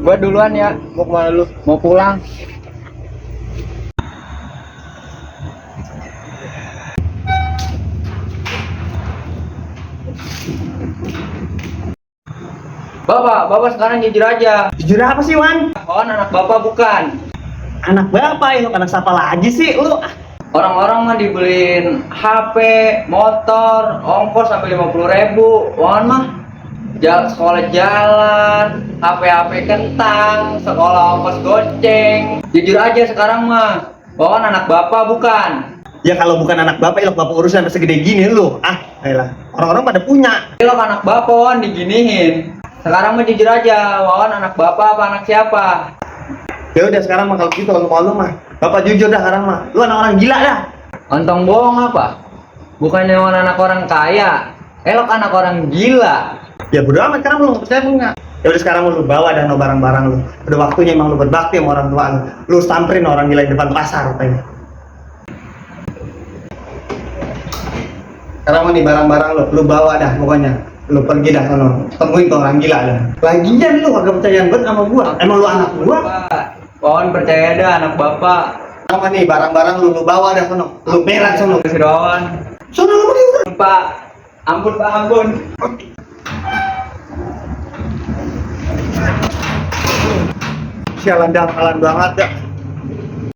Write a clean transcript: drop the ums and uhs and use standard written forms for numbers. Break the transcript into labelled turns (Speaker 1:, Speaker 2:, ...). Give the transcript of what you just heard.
Speaker 1: Gua duluan ya. Mau kemana lu? Mau pulang. Bapak sekarang jujur aja.
Speaker 2: Jujur apa sih, Wan?
Speaker 1: Oh, anak bapak bukan.
Speaker 2: Anak bapak lu, anak siapa lagi sih lu?
Speaker 1: Orang-orang mah dibeliin HP, motor, ongkos sampai 50.000. Wan mah sekolah jalan, HP kentang, sekolah ongkos goceng. Jujur aja sekarang mah. Wawan anak bapak bukan.
Speaker 2: Ya kalau bukan anak bapak, ilok bapak urusan sampai segede gini lu. Ayolah, orang-orang pada punya.
Speaker 1: Lo anak bapak Wawan diginiin. Sekarang mah jujur aja, Wawan anak bapak apa anak siapa?
Speaker 2: Ya udah sekarang mah kalau gitu kalau lu mah, bapak jujur dah sekarang mah. Lu anak orang gila dah.
Speaker 1: Ontong bohong apa? Bukannya Wawan anak orang kaya, elok anak orang gila.
Speaker 2: Ya bodo amat, sekarang lu nggak percaya enggak? Ya udah sekarang lu bawa dah no barang-barang lu. Udah waktunya emang lu berbakti sama orang tua lu. Lu samperin orang gila di depan pasar katanya. Sekarang mah nih barang-barang lu bawa dah pokoknya. Lu pergi dah sono, temuin tuh orang gila dah. Lagian lu kagak percayaan banget sama gua. Emang lu anak gua?
Speaker 1: Wawan percaya dah anak bapak.
Speaker 2: Sama nih barang-barang lu bawa dah sono. Lu berak sono.
Speaker 1: Kasih Wawan.
Speaker 2: Sono lu pergi udah.
Speaker 1: Pak, ampun Pak, ampun.
Speaker 2: Sialan banget dah.